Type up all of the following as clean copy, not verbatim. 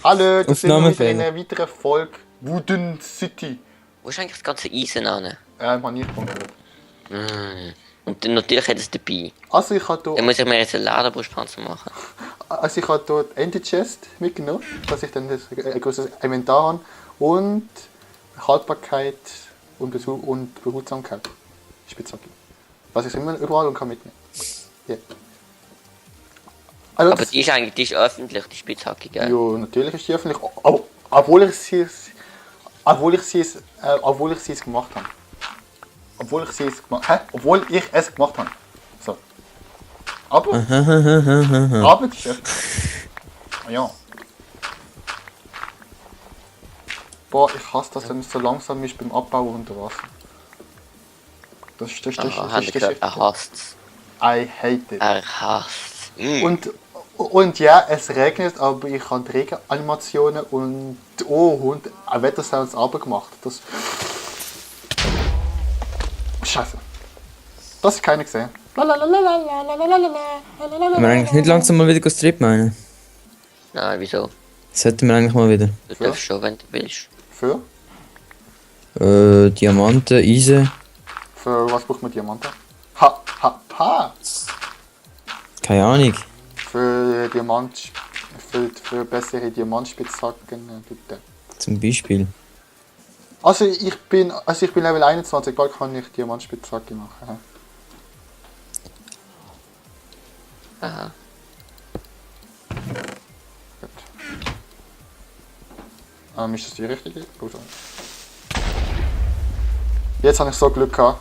Hallo, das sind wir wieder in Aufnahmefehler. einer weiteren Folge Wooden City. Wo ist eigentlich das ganze Eisen an? Man nicht gefunden. Und dann natürlich hat es dabei. Also ich habe Dann hier muss ich mir jetzt einen Lederbrustpanzer machen. die Anti-Chest mitgenommen, dass ich dann ein großes Inventar habe und Haltbarkeit und Behutsamkeit. Spitzhacke. Was ich immer überall und kann mitnehmen. Yeah. Also Aber die ist öffentlich, die Spitzhacke, gell? ja, natürlich ist die öffentlich, obwohl ich sie es gemacht habe. Obwohl ich es gemacht habe. So. Aber die ist öffentlich. Ja. Boah, ich hasse das, wenn es so langsam ist beim Abbauen unter Wasser. Das ist Er hasst's. I hate it. Er hasst's. Und ja, es regnet, aber ich habe die Regenanimationen und Wettersounds gemacht. Das. Scheiße. Das hat keiner gesehen. Können wir eigentlich nicht langsam mal wieder Strip meinen? Nein, wieso? Sollten wir eigentlich mal wieder. Du darfst schon, wenn du willst. Für? Diamanten, Eisen. Für was braucht man Diamanten? Ha! Keine Ahnung. Für für bessere Diamantspitzhacken, bitte. Zum Beispiel. Also ich bin Level 21, bald kann ich Diamantspitzhacke machen. Aha. Gut. Ist das die richtige? Gut. Jetzt habe ich so Glück gehabt.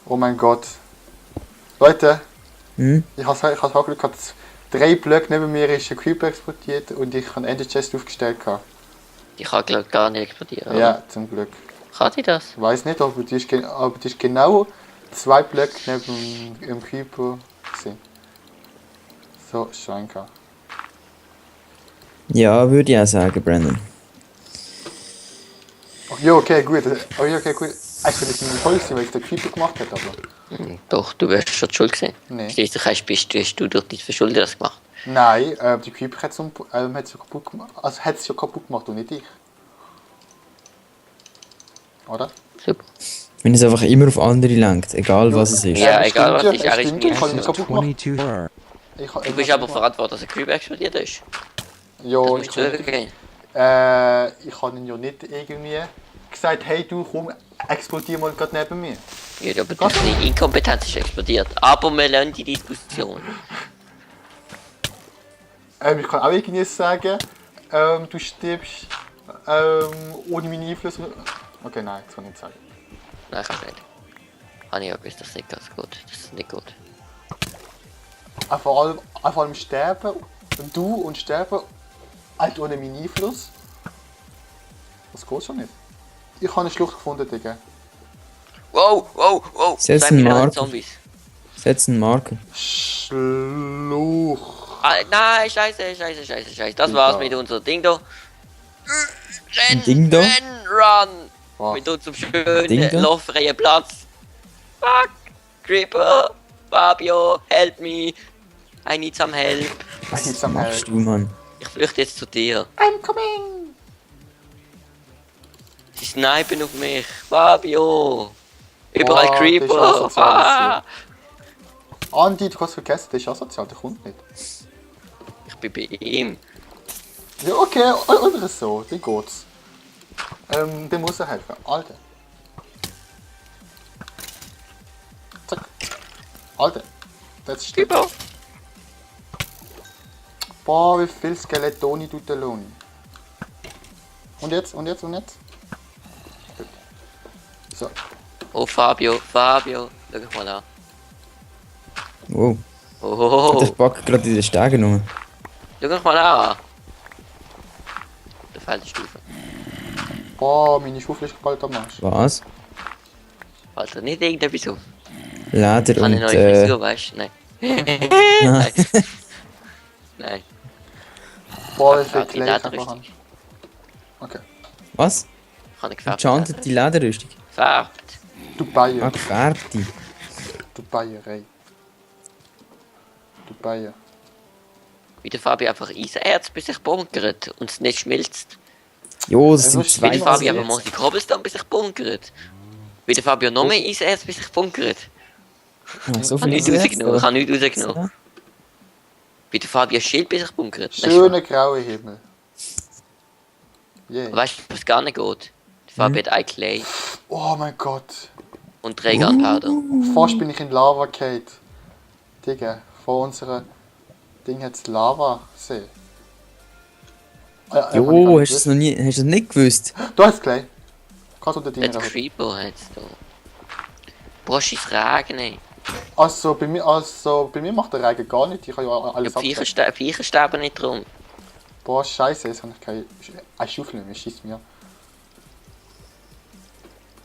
Oh mein Gott. Leute, ich habe auch Glück gehabt. 3 Blöcke neben mir ist ein Creeper explodiert und ich habe Ender Chest aufgestellt gehabt. Die kann glaub ich gar nicht explodieren. Ja, Oder? zum Glück. Kann die das? Ich weiß nicht, aber die ist genau 2 Blöcke neben dem Creeper gewesen. So, Scheinka. Ja, würde ich auch sagen, Brandon. Ja, okay, gut. Eigentlich könnte es nicht voll sein, weil ich den Creeper gemacht habe, aber... Doch, du wärst schon schuld gewesen. Nee. Schließlich hast du durch dein Verschulden das gemacht. Nein, die Creeper hat es ja kaputt gemacht. Also hat es ja kaputt gemacht und nicht ich. Oder? Super. Wenn es einfach immer auf andere lenkt, egal was es ist. Ja, egal was stimmt ist, ja, er ist stimmt ja, ich habe ihn nicht. kaputt gemacht. 22. Du bist aber verantwortlich, dass ein Creeper explodiert ist. Ja, Das ich musst du zugeben. habe ihn ja nicht irgendwie gesagt, hey du komm, explodier mal gerade neben mir. Ja, aber deine Inkompetenz ist explodiert. Aber wir lernen die Diskussion. Ich kann auch irgendwie sagen, du stirbst ohne meinen Einfluss. Okay, nein, das kann ich nicht sagen. Nein, kann ich nicht. Habe ich ja gewusst, das ist nicht ganz gut. Das ist nicht gut. Vor allem sterben und sterben halt ohne meinen Einfluss. Das geht schon nicht. Ich habe eine Schlucht gefunden, Digga. Wow! Setz Zwei einen Millionen Marker. Zombies. Setz einen Marker. Schlucht. Ah, nein, scheiße. Das war's mit unserem Ding da. Renn, Ding da? renn, run! Was? Mit unserem Ding schönen, da? lauffreien Platz. Fuck! Creeper! Fabio, help me! I need some help. Was machst du, Mann? Ich flüchte jetzt zu dir. I'm coming! Sie snipen auf mich. Fabio! Überall Boah, Creeper! das ist asozial, Ah! Andi, du hast vergessen, der ist asozial, der kommt nicht. Ich bin bei ihm. Ja, okay, oder so, wie geht's? Dem muss er helfen. Alter. Zack. Alter. Das ist Creeper! Boah, wie viel Skeletoni tut der Lohn. Und jetzt? Gut. So. Oh, Fabio! Schau dich mal an. Wow. Oh, Ich packe gerade in den Stegen rum. schau dich mal an. Der fällt die Stufe. Boah, meine Schufe ist bald am Arsch. Was? Alter, nicht irgendetwas auf. Leder Ich habe eine und neue Frisur, weißt du? Nein. Nein. Boah, wie viel Ja, die Clay ich einfach Lederrüstung. an. Okay. was? Ich habe gefärbt. Enchanted die Lederrüstung. Gefärbt. Du Bayer. Ah, gefärbte. Du Bayer, ey. Du Bayer. Wie der Fabi einfach Eisenerz bis sich bunkert und es nicht schmilzt. Jo, das nur sind Wie zwei der Fabi Eisenerz. einfach mal die Cobblestone bis sich bunkert. Wie der Fabio noch mehr Eisenerz bis sich bunkert. Ja, so Ich habe viel nichts ist rausgenommen. Ich habe nichts rausgenommen. Ja. Wie der Fabio Schild bis sich bunkert. Schöner grauer Himmel. Yeah. Weißt du, was gar nicht geht? Der Fabio hat ein Clay Oh mein Gott. und 3 Gunpowder. Fast bin ich in Lava Cave. Digga, vor unserer Ding hat's Lava-See. Jo, hast du das noch nie, hast du das nicht gewusst? Du hast gleich. Kannst unter dir Jetzt rein. Creeper hat's da. Brauchst du Fragen, ey. Also bei mir macht der Regen gar nicht. Ich habe ja alles Die abgedeckt. Viecher sterben nicht drum. Boah, scheiße, jetzt habe ich keine Schaufel mehr. Schießt mir.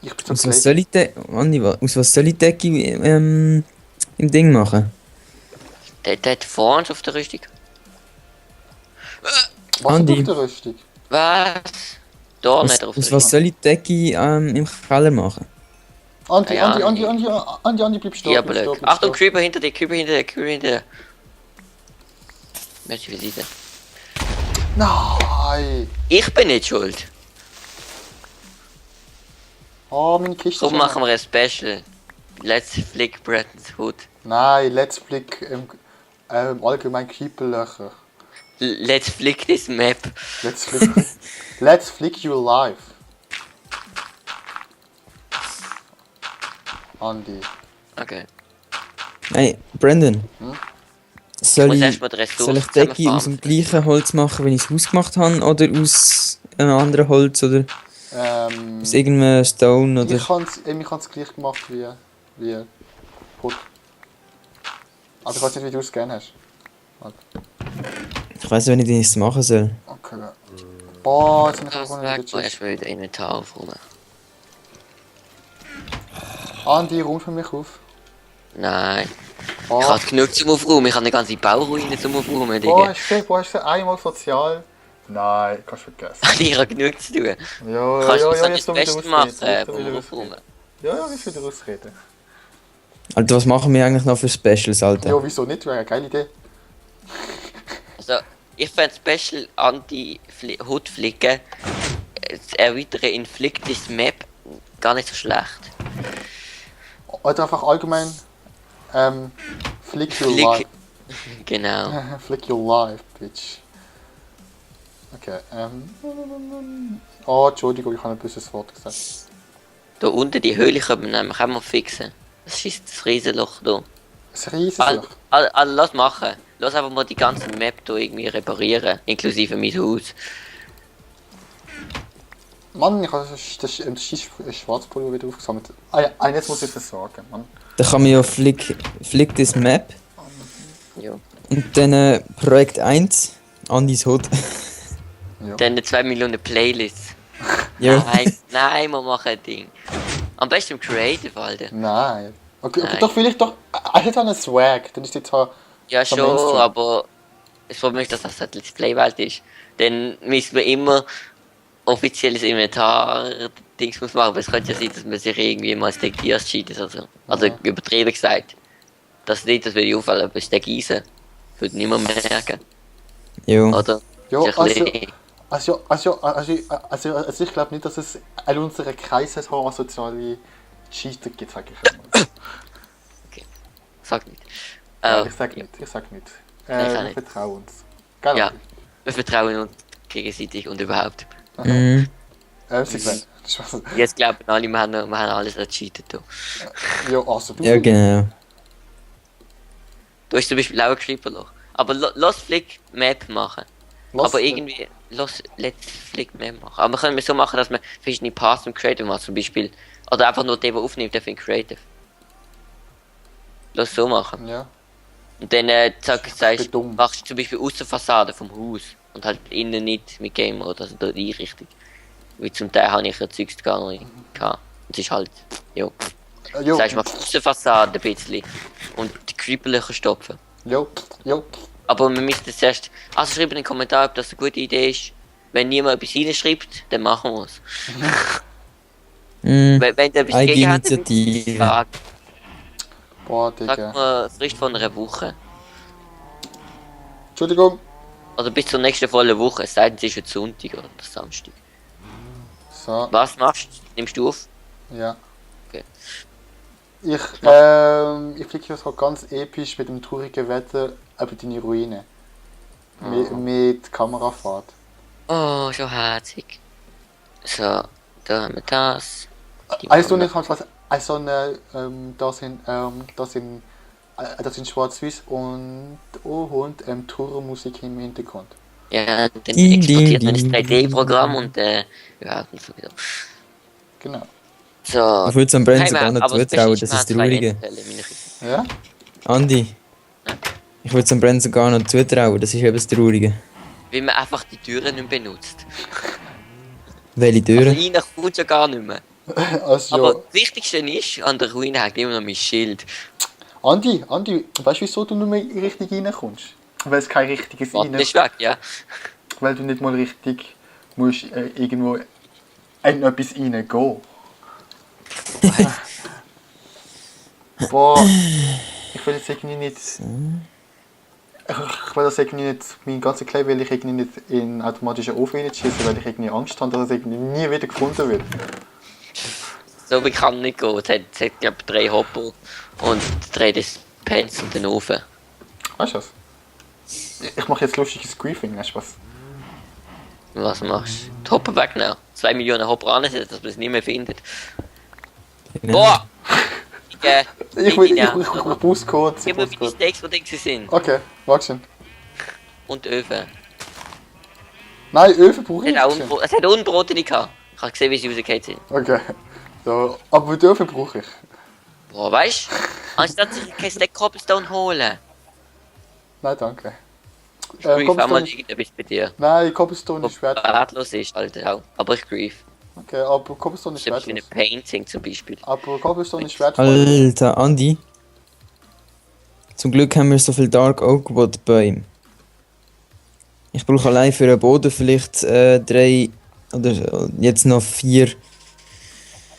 Ich bin so Aus was klein. soll ich Andi, aus was soll ich Decke im Ding machen? Der hat vorne auf der Rüstung. Was Andi. ist auf der Rüstung? Was? Da Aus, nicht auf der aus was Rüstung. soll ich Decke im Keller machen? Andi, Ja, Andi, bleib stehen. Ja, bleib stehen, blöd. bleib Achtung, stehen. Creeper hinter dir, Creeper hinter dir, Creeper hinter dir. Merci für diese. Nein! Ich bin nicht schuld. Oh, meine Kiste. So ist machen wir ein Special. Let's flick Bretton's Hood. Nein, Let's Flick allgemein Creeper-Löcher. Let's flick this map. Let's Flick. Let's Flick You Live. Andi. Okay. Hey, Brandon. Soll muss ich, erst mal die Ressourcen soll ich Decke zusammenfarmen. aus dem gleichen Holz machen, wenn ich das Haus gemacht habe? Oder aus einem anderen Holz? Oder aus irgendeinem Stone? Oder? Ich habe es gleich gemacht wie Hut. Also ich weiß nicht, wie du es gerne hast. Ich weiß nicht, wie ich es machen soll. Okay. Boah, jetzt bin ich Das auch merkt nicht man wieder erst mal wieder Inventar aufräumen. Andi, räum für mich auf. Nein. Boah, Ich habe genug zum Aufräumen. Ich habe eine ganze Bauruine zum Aufräumen, boah, Digga. hast du einmal sozial? Nein, kannst du vergessen. Ich habe genug zu tun. Ja, Kannst du ja, das jetzt wieder Beste machen ausreden. vom Aufräumen? Ja, jetzt wieder ausreden. Alter, was machen wir eigentlich noch für Specials, Alter? Ja, wieso nicht? Wäre eine geile Idee. Also, ich fände Special Anti-Hood flicken, das erweitere Inflict this Map gar nicht so schlecht. Oder einfach allgemein Flick Your Flick. Live. Genau. Flick Your Live, bitch. Okay, oh, Entschuldigung, ich habe ein böses Wort gesagt. Da unten die Höhle können wir nämlich auch mal fixen. Das ist das Riesenloch da. Ein Riesenloch. Lass machen. Lass einfach mal die ganze Map hier irgendwie reparieren, inklusive mein Haus. Mann, ich habe das Schwarzpulver wieder aufgesammelt. Jetzt muss ich das sagen, Mann. Da kann man ja Flick this Map Ja. und dann Projekt 1 Andis Hut. Ja. Dann 2 Millionen Playlists. Ja. Nein, wir machen ein Ding. Am besten im Creative, Alter. Nein. Okay, Nein. doch vielleicht doch. Er hat einen Swag, dann ist jetzt halt. Ja So schon, Mainstream. aber es freut mich, dass das eine Let's Play-Welt ist. Dann müssen wir immer offizielles Inventar-Dings machen, aber es könnte ja sein, dass man sich irgendwie mal Stack Gears cheatet oder so. Also Ja. übertrieben gesagt. Das nicht, das würde ich auffallen, aber Stack Eisen würde niemand merken, Jo. oder? Ja, Ist ein bisschen- also ich glaube nicht, dass es in unseren Kreisen so asoziale Cheater gibt, sag ich einmal. Sag nicht. Ja, ich sag nicht. Ich auch Wir nicht. vertrauen uns. Gell? Ja. Wir vertrauen uns gegenseitig und überhaupt. Mhm. Sigmund. Spaß. Jetzt glauben alle, wir haben alles ercheatet. Du. Ja, also du. Ja, genau. Du hast zum Beispiel auch ein Creeper-Loch. Aber lass Flick Map machen. Lass- Aber irgendwie, let's Flick Map machen. Aber können wir so machen, dass wir verschiedene Parts im Creative machen, zum Beispiel. Oder einfach nur den, der aufnimmt, der für den Creative. Lass so machen. Ja. Und dann sagst bin dumm. machst du zum Beispiel Aussenfassade vom Haus. Und halt innen nicht mit Gamer oder so die Einrichtung. Weil zum Teil habe ich ja Zeugs gar nicht gehabt. Und es ist halt, jo. Jo. Sagst du mal Aussenfassade ein bisschen. Und die Creeperlöcher stopfen. Jo. Aber wir müssen jetzt erst. Also schreibt in den Kommentaren, ob das eine gute Idee ist. Wenn niemand etwas reinschreibt, dann machen wir es. Mhm. Wenn du etwas dagegen hast, Eigeninitiative. Boah, sag Digga. mal Frist von einer Woche. Entschuldigung. Oder bis zur nächsten vollen Woche, es sei denn, es ist heute Sonntag oder Samstag. So, Was machst du? Nimmst du auf? ja. Okay. Ich fliege jetzt halt ganz episch mit dem traurigen Wetter über deine Ruine. Mit Kamerafahrt. Oh, so herzig. So, da haben wir das. Weißt du nicht, was das sind Schwarz-Weiß und Tourmusik im Hintergrund. Ja, dann exportiert man das 3D-Programm und ja, und so wieder. Genau. So. Ich würde es am Brennen sogar Hey, noch aber zutrauen, ist das mal ist zwei Traurige. Endfälle, meine Kinder. Ja? Andi, ich würde es am Brennen sogar noch zutrauen, das ist eben das Traurige. Weil man einfach die Türen nicht benutzt. Welche Also Türen? rein kommt ja gar nicht mehr. Also, Aber das Wichtigste ist, an der Ruine hängt immer noch mein Schild. Andi, weißt du, wieso du nicht mehr richtig reinkommst? Weil es kein richtiges Warten ist weg, ja. Weil du nicht mal richtig musst irgendwo in etwas reingehen. Boah, ich will jetzt irgendwie nicht. Ich will das irgendwie nicht, mein ganzer Kleid will ich irgendwie nicht in einen automatischen Ofen reinschießen, weil ich irgendwie Angst habe, dass es irgendwie nie wieder gefunden wird. So wie kann nicht gehen. Es hat glaube ich 3 Hopper und 3 Dispense und den Ofen. Weißt du was? Ich mache jetzt lustiges Griefing, weißt du was? Was machst du? Die Hopper wegnehmen. 2 Millionen Hopper ansetzen, dass man es nicht mehr findet. Boah! Ich muss kurz. Gib mir die Steaks, wo denkst du sind. Okay, warte schon. Und Öfen. Nein, Öfen brauche ich nicht. Es hat unbrotene gehabt. Ich habe gesehen, wie sie rausgefallen sind. Okay. So, aber die Öfen brauche ich. Boah, weißt du? Anstatt sich kein Stack Cobblestone holen. Nein, danke. Ich grief auch mal Cobblestone. irgendetwas bei dir. Nein, Cobblestone ist Was wertvoll. ratlos ist, Alter. Auch. Aber ich grief. Okay, aber Cobblestone ist Das ist wie ein wertvoll. Painting zum Beispiel. Aber Cobblestone ist wertvoll. Alter, Andi. Zum Glück haben wir so viel Dark Oak Wood Bäume. Ich brauche allein für einen Boden vielleicht 3 oder jetzt noch 4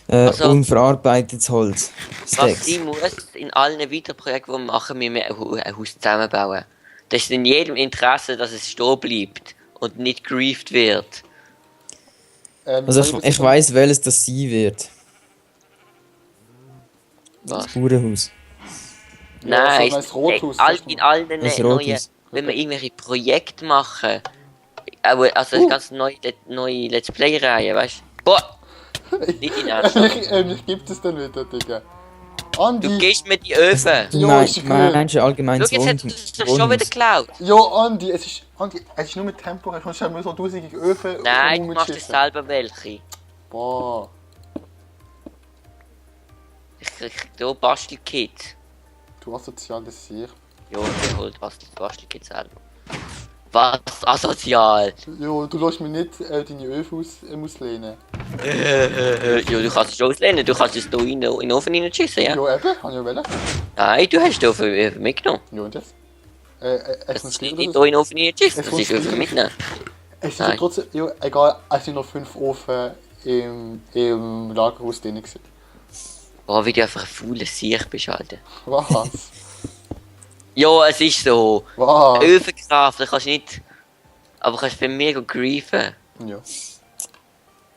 Also, unverarbeitetes Holz. Was Stacks. ich muss in allen weiteren Projekten, die wir machen, müssen wir ein Haus zusammenbauen. Das ist in jedem Interesse, dass es stehen bleibt und nicht griefed wird. Also ich weiss, welches das sein wird. Was? Das Bauernhaus. Nein, so ein Rothaus, in allen Das neuen, Rothaus. wenn wir irgendwelche Projekte machen, also eine ganz neue Let's Play-Reihe, weißt du? Boah! Nicht in Ernst. Ich gibt es dann wieder, Digga. Andi! Du gehst mit die Öfen. Du Ja, ist gut. meinst allgemein Schau, jetzt hat es doch schon wieder geklaut. Ja, Andi, es ist nur mit Tempo, ich kann schon so tausende Öfen Nein, du machst dir rumschießen. selber welche. Boah. Ich krieg hier Bastelkit. Du asoziales Sieg. Ja, der holt Bastelkit selber. Was? Asozial? Ja, du lässt mich nicht deine Öfen auslehnen. Ja, du kannst es schon auslehnen, du kannst es hier in den Ofen reinschiessen, ja? Ja, eben, kann ich ja wollen. Nein, du hast den Ofen mitgenommen. Ja, und jetzt? Es ist nicht hier in den Ofen reinschießen, Es das ist Ofen mitnehmen. Es sind Nein. ja trotzdem, ja, egal, es sind noch 5 Ofen im Lagerhaus drin gewesen. Boah, wie du einfach ein fauler Sieg bist, Alter. Was? Ja, es ist so. Was? Öfenkraft, da kannst du nicht. Aber kannst bei mir griefen. Ja.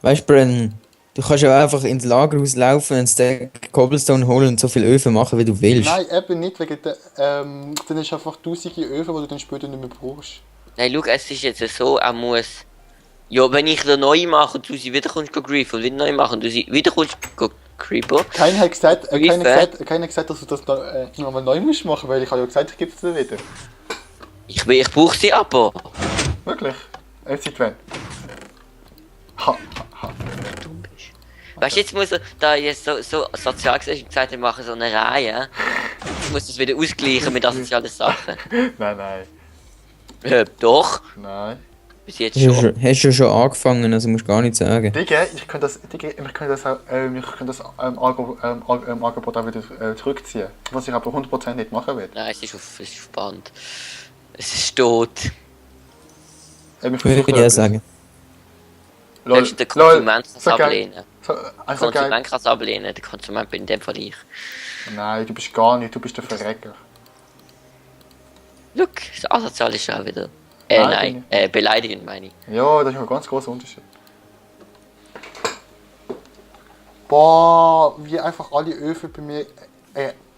Weißt du, Brennan, du kannst ja einfach ins Lagerhaus laufen, einen Stack Cobblestone holen und so viel Öfen machen, wie du willst. Nein, eben nicht, wegen der, dann ist einfach tausende Öfen, die du dann später nicht mehr brauchst. Nein, schau, es ist jetzt so, er muss. Ja, wenn ich den neu mache und du sie wieder kommst griefen und wieder neu machen und du sie wieder kommst creeper. Keiner hat gesagt, Griefen. keiner hat gesagt, dass du das nochmal neu musst machen, weil ich habe ja gesagt, ich gebe es dir wieder. Ich brauche sie aber. Wirklich? Seit wann? Ha. Dumm bist. Weißt du, jetzt muss er, da jetzt so Sozialgesellschaft gesagt hat, machen so eine Reihe. Jetzt muss das wieder ausgleichen mit asozialen Sachen. Nein. Doch, Nein. bis jetzt Hast du schon. hast du schon angefangen, also musst du gar nichts sagen. Digga, ich kann das Angebot auch wieder zurückziehen. Was ich aber 100% nicht machen werde. Nein, es ist auf Band. Es ist tot. Würde ich ja sagen. Lol, Der Konsument kann es so geil. ablehnen. So, Der also geil. Konsument kann es ablehnen, der Konsument bin in dem Fall ich. Nein, du bist gar nicht, du bist der Verrecker. Look, das asozial ist schon wieder. Nein, Nein, beleidigend meine ich. Ja, das ist ein ganz großer Unterschied. Boah, wie einfach alle Öfen bei mir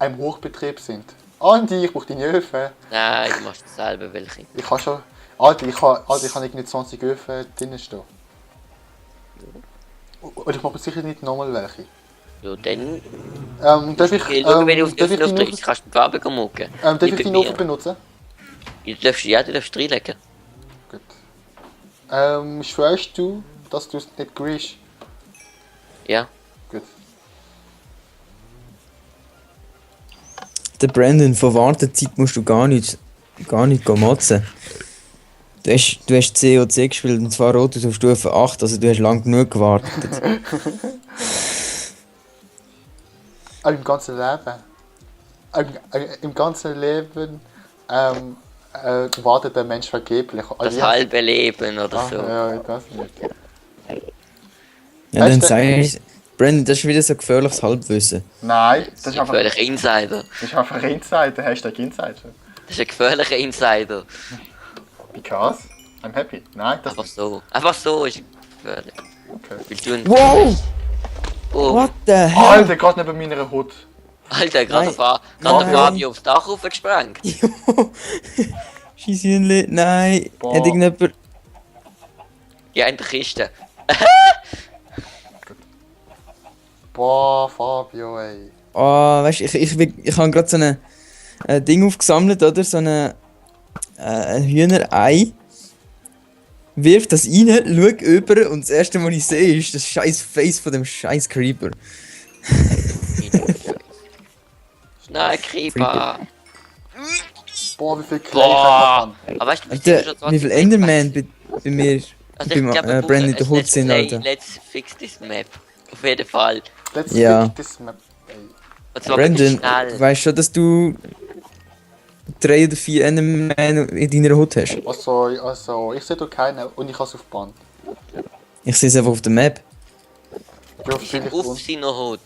im Hochbetrieb sind. Andi, ich brauche deine Öfen. Nein, du machst selber welche. Ich habe schon... Alter, ich habe irgendwie 20 Öfen drinnen stehen. Und ich mache sicher nicht nochmal welche. Ja, dann... Darf ich... Schau, wenn du auf die darf ich Öfen deinen drückst, kannst du die Farbe mucken. Darf ich deinen Ofen benutzen? Du darfst reinlegen. Gut. Schwörst du, dass du es nicht grießt? Ja. Gut. Der Brandon, von Wartezeit musst du gar nicht motzen. Du hast COC gespielt und zwar Rotus auf Stufe 8, also du hast lang genug gewartet. Aber im ganzen Leben. Im ganzen Leben wartet der Mensch vergeblich. Das halbe Leben oder so. Ja, das nicht. Ja, dann Weißt du- sag ich, Brandon, das ist wieder so gefährliches Halbwissen. Nein, das ist ein einfach... gefährlicher Insider. Das ist einfach Insider, Hashtag Insider. Das ist ein gefährlicher Insider. Because I'm happy. Nein, das Einfach so. Einfach so ist gefährlich. okay. Willst du Wow! Oh, What the hell? Alter, gerade neben meiner Hut. Alter, gerade Nein. der Nein. Fabio aufs Dach hochgesprengt. Scheisshühnli, nein. Boah. Hat irgendjemand... Ja, in der Kiste. Boah, Fabio, ey. Oh, weißt du, ich habe gerade so ein Ding aufgesammelt, oder? So ein Hühnerei. Wirf das rein, schau über und das erste, was ich sehe, ist das scheiß Face von dem scheiß Creeper. Nein, Creeper. Boah, wie viel Clay Boah. kann man Aber weißt du, Alter, wie viel Enderman bei mir, Also beim ich glaube, wir Brandon in der brauchen ein Hut sind, Let's Play, Alter. Let's fix this map. Auf jeden Fall. Let's Ja. fix this map, ey. Und zwar Brandon, wirklich schnell. weißt du schon, dass du 3 oder 4 Enderman in deiner Hut hast? Also, ich sehe da keinen und ich habe es auf Band. Ich sehe es einfach auf der Map. Ja, Die sind vielleicht auf und. seiner Hut.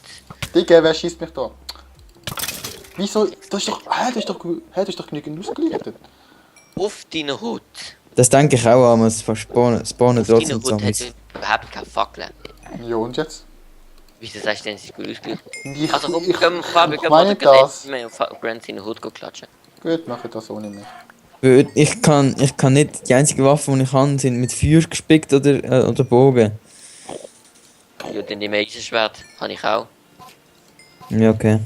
Digga, wer schießt mich da? Wieso? Das ist doch. Das ist doch genügend ausgelichtet. Auf deiner Hut. Das denke ich auch, aber es spawnen Auf deiner trotzdem Hut hat Zombies. überhaupt keine Fackel. Ja, und jetzt? Wieso sagst du denn, es ist gut ausgeleuchtet? Ich, Also komm, ich, gehen wir Fabio, ich gehen wir meine gleich das. mehr auf Grant seine Hut klatschen. Gut, mache das ohne mich. Ich kann nicht, die einzigen Waffen, die ich habe, sind mit Feuer gespickt oder Bogen. Ja, dann die Eisenschwert habe ich auch. Ja, okay.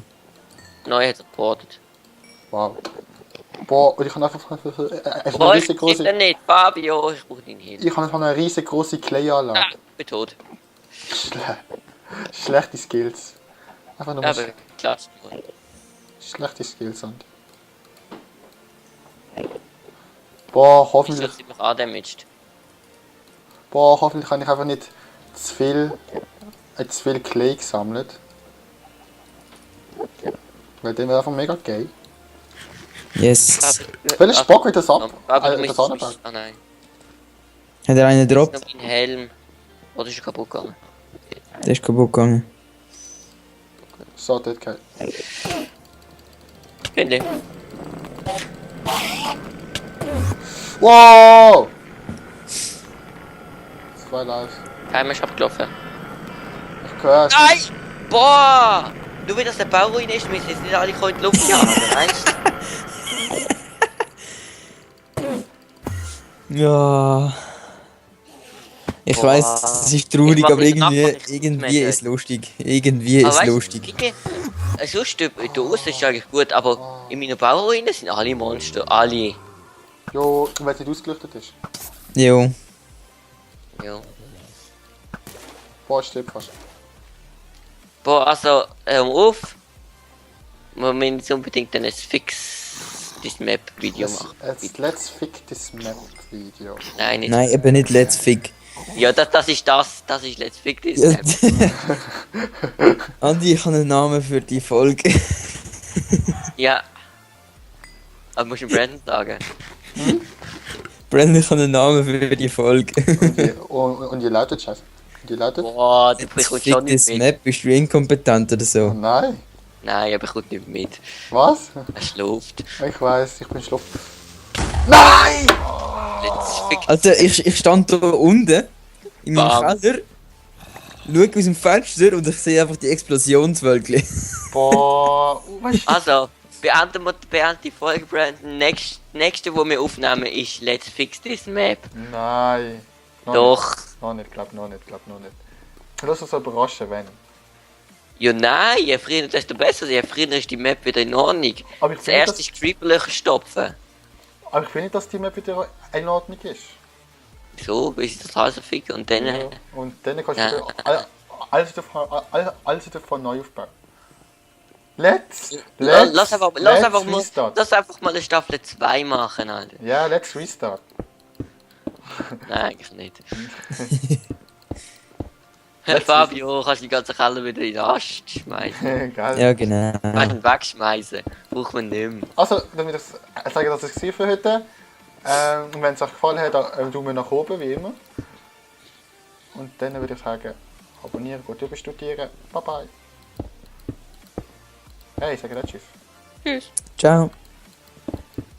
Neu hat er geportet. Wow. Boah, und ich habe einfach eine Boah, ich krieg riesengroße. den nicht, Fabio, ich brauche deinen Hilfe. Ich habe einfach eine riesengroße Clay-Anlage. Ah, ich bin tot. Schlechte Skills. Einfach nur Ja, aber klatsch. schlechte Skills und. Boah, Ich hoffentlich. bin ziemlich undamaged. Boah, hoffentlich habe ich einfach nicht zu viel Clay gesammelt. Weil dem wäre einfach mega gay. Yes. Welches Bock wird das ab? Aber du Das müsstest... Anbau. Ah nein. Hat er einen Das gedroppt? ist noch mein Helm. Oder ist er kaputt gegangen? Der ist kaputt gegangen. So, dort kein. Finde. Wow! 2 Lives. Kein Mensch abgelaufen. Ich gehört. Nein! Boah! Nur wie das der Bau rein ist, müssen jetzt nicht alle in die Luft jagen, weißt du? Ja. Ich Boah. weiß, es ist traurig, Ich mach aber wieder ab, wenn ich's irgendwie nicht mehr ist lustig. Irgendwie Aber ist weißt du, lustig. irgendwie, sonst draussen ist eigentlich gut, aber in meiner Bauruine sind alle Monster. Alle. Jo, weil es nicht ausgeleuchtet ist. Jo. Ja. Boah, ich stirb fast. Boah, also, auf. Wir müssen jetzt unbedingt ein Fix this Map Video machen. Let's fix this map Video. Nein, nicht. Nein, eben nicht Let's Fig. Ja, das ist Let's Fix this Map. Andi, ich habe einen Namen für die Folge. Ja. Aber musst du Brandon sagen. Brandon, ich habe einen Namen für die Folge. Und ihr lautet Scheiße. Und ihr lautet? Boah, du Let's bekommst Fig schon nicht this mit. Map, bist du inkompetent oder Oh so? nein. Nein, er bekommt nicht mit. Was? Er schläft. Ich weiß, ich bin schluff. Nein! Let's fix. Also ich stand da unten in meinem Bam. Keller, schaue aus dem Fenster und ich sehe einfach die Explosionswölkchen. Boah, weißt du? Also, beenden die Folge, Brandon. Nächste, wo wir aufnehmen, ist Let's Fix This Map. Nein. Noch Doch. Nicht. Noch nicht, glaub noch nicht. Lass uns überraschen, wenn. Ja, nein, je früher, desto besser. Je früher ist die Map wieder in Ordnung. Aber ich finde, Zuerst ist Creeper-Löcher stopfen. Aber ich finde nicht, dass die Map wieder in Ordnung ist. So, bis ich das Haus ficken und dann. Ja. Und dann kannst du Ja. wieder alles wieder von neu aufbauen. Let's Lass einfach restart. mal eine Staffel 2 machen, Alter. Ja, let's restart. Nein, eigentlich nicht. Fabio, kannst du die ganze Keller wieder in den Arsch schmeißen. Geil. Ja, genau. Einen wegschmeißen. Braucht man nicht mehr. Also, damit ich sage, dass ich es für heute. Und wenn es euch gefallen hat, dann tun wir nach oben, wie immer. Und dann würde ich sagen, abonnieren, gut überstudieren. Bye bye. Hey, ich sage tschüss. Tschüss. Ciao.